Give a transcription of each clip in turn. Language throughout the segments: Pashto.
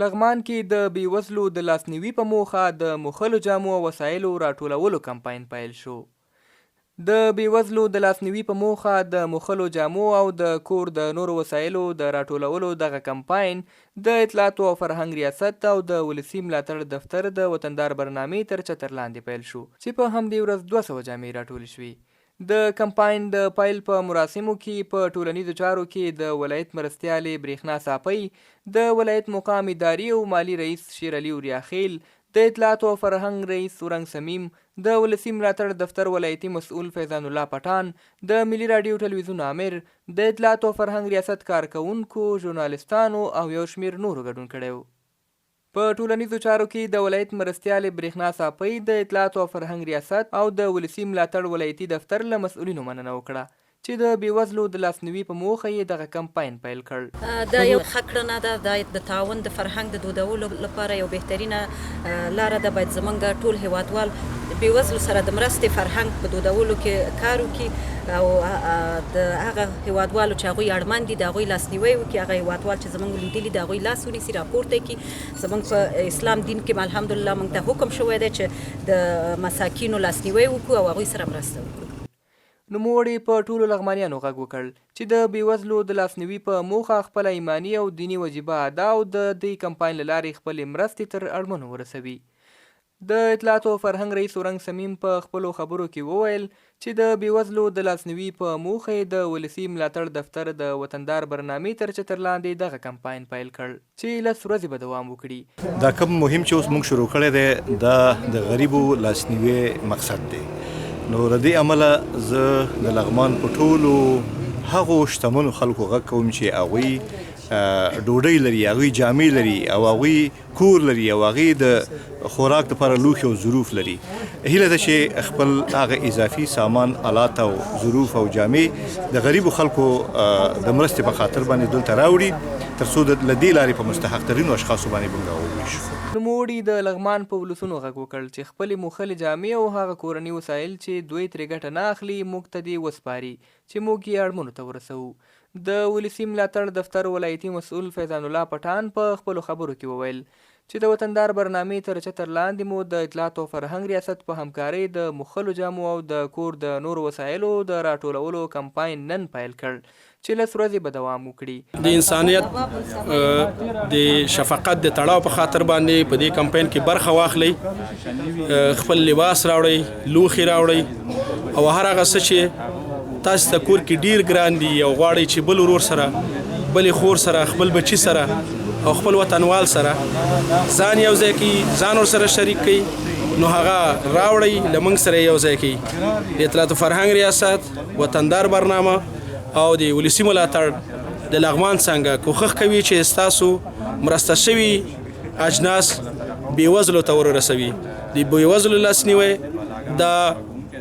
لغمان کې د بې وزلو د لاسنیوي په موخه د موښلو جامو او وسایلو راټولولو کمپاین پیل شو. د بې وزلو د لاسنیوي په موخه د موښلو جامو او د کور د نورو وسایلو د راټولولو دغه کمپاین د اطلاعاتو او فرهنګ ریاست او د ولسي ملاتړ دفتر د وطندار برنامې تر چتر لاندې پیل شو چې په همدې ورځ 200 جامې راټولې شوې. د کمپاین د پیل په مراسمو کې په ټولنیزو چارو کې د ولایت مرستیالې برېښنا ساپۍ، د ولایت مقام اداري او مالي رئیس شیرعلي اوریاخېل، د اطلاعاتو او فرهنګ رئیس اورنګ صمیم، د ولسي ملاتړ دفتر ولایتي مسؤل فیضان الله پټان، د ملي راډیو ټلویزیون آمر، د اطلاعاتو او فرهنګ ریاست کارکوونکو، ژورنالستانو او یو شمېر نورو ګډون کړی و. په ټولنیزو چارو کې د ولایت مرستیالې برېښنا ساپۍ، د اطلاعاتو او فرهنګ ریاست او د ولسي ملاتړ ولایتي دفتر له مسؤلینو مننه وکړه چې د بېوزلو د لاسنیوي په موخه یې دغه کمپاین پیل کړ. دا یو ښه کړنه ده، دا د تعاون د فرهنګ د دودولو لپاره یو بهترینه لاره ده، باید زمونږ ټول هېوادوال د بېوزلو سره د مرستې فرهنګ په دودولو کې کار وکړي او د هغه هېوادوالو چې هغوی اړمن دي د هغوی لاسنیوی وکړي، هغه هېوادوال چې زمونږ لویدلي د هغوی لاس ونیسي راپورته یې کړي. زمونږ په اسلام دین کې الحمدلله مونږ ته حکم شوی دی چې د مساکینو لاسنیوی وکړو او هغوی سره مرسته وکړو. نوموړي په ټولو لغمانیانو غږ وکړ چې د بېوزلو د لاسنیوي په موخه خپله ایماني او دیني وجیبه ادا او د دې کمپاین له لارې خپلې مرستې تر اړمنو ورسوي. د اطلاعاتو او فرهنګ رئیس اورنګ صمیم په خپلو خبرو کې وویل چې د بېوزلو د لاسنیوي په موخه یې د ولسي ملاتړ دفتر د وطندار برنامې تر چتر لاندې دغه کمپاین پیل کړ چې 10 ورځې به دوام وکړي. دا کوم مهم چې اوس موږ شروع کړی دی دا د غریبو لاسنیوي مقصد دی، نو له دې امله زه د لغمان په ټولو هغو شتمنو خلکو غږ کوم چې هغوی ډوډۍ لري، هغوی جامې لري او هغوی کور لري او هغې د خوراک لپاره لوښي او ظروف لري، هیله ده چې خپل هغه اضافي سامان الات او ظروف او جامې د غریبو خلکو د مرستې په خاطر باندې دلته راوړي ترڅو له دې لارې په مستحق ترینو اشخاصو باندې موږ وویشو. نوموړي د لغمان په ولسونو غږ وکړ چې خپلې موښلې جامې او هغه کورني وسایل چې دوی ترې ګټه نه اخلي موږ ته دې وسپاري چې موږ یې اړمنو ته ورسوو. د ولسي ملاتړ دفتر ولایتي مسؤل فیضان الله پټان په خپلو خبرو کې وویل چې د وطندار برنامې تر چتر لاندې مو د اطلاعاتو او فرهنګ ریاست په همکارۍ د موښلو جامو او د کور د نورو وسایلو د راټولولو کمپاین نن پیل کړ چې 10 ورځې به دوام وکړي. د انسانیت د شفقت د تړاو په خاطر باندې په دې کمپاین کې برخه واخلئ، خپل لباس راوړئ، لوښي راوړئ او هر هغه څه چې تاسو ته کور کې ډیر ګران دي او غواړئ چې بل ورور سره، بلې خور سره، خپل بچي سره او خپل وطنوال سره ځان یو ځای کړئ، ځان ورسره شریک کړئ، نو هغه راوړئ، له موږ سره یو ځای کړئ. د اطلاعات فرهنګ ریاست، وطندار برنامه او د ولسي ملاتړ د لغمان څانګه کوښښ کوي چې ستاسو مرسته شوي اجناس بېوزلو ته ورسوي. د بېوزلو لاسنیوی دا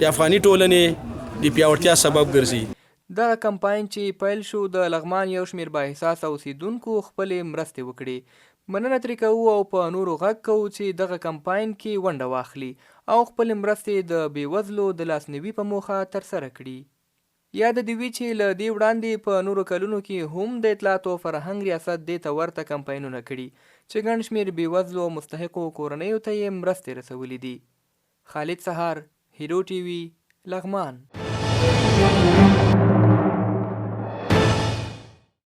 د افغاني ټولنې د پیاوړتیا سبب ګرځي. دغه کمپاین چې پیل شو د لغمان یو شمېر با احساسه اوسېدونکو خپلې مرستې وکړې. مننه ترې کوو او په نورو غږ کوو چې دغه کمپاین کې ونډه واخلي او خپلې مرستې د بېوزلو د لاسنیوي په موخه ترسره کړي. یاده دې وي چې له دې وړاندې په نورو کلونو کې هم د اطلاعاتو او فرهنګ ریاست دې ته ورته کمپاینونه کړي چې ګڼ شمېر بېوزلو او مستحقو کورنیو ته یې مرستې رسولې دي. خالد سهار، هیرو ټي وي، لغمان.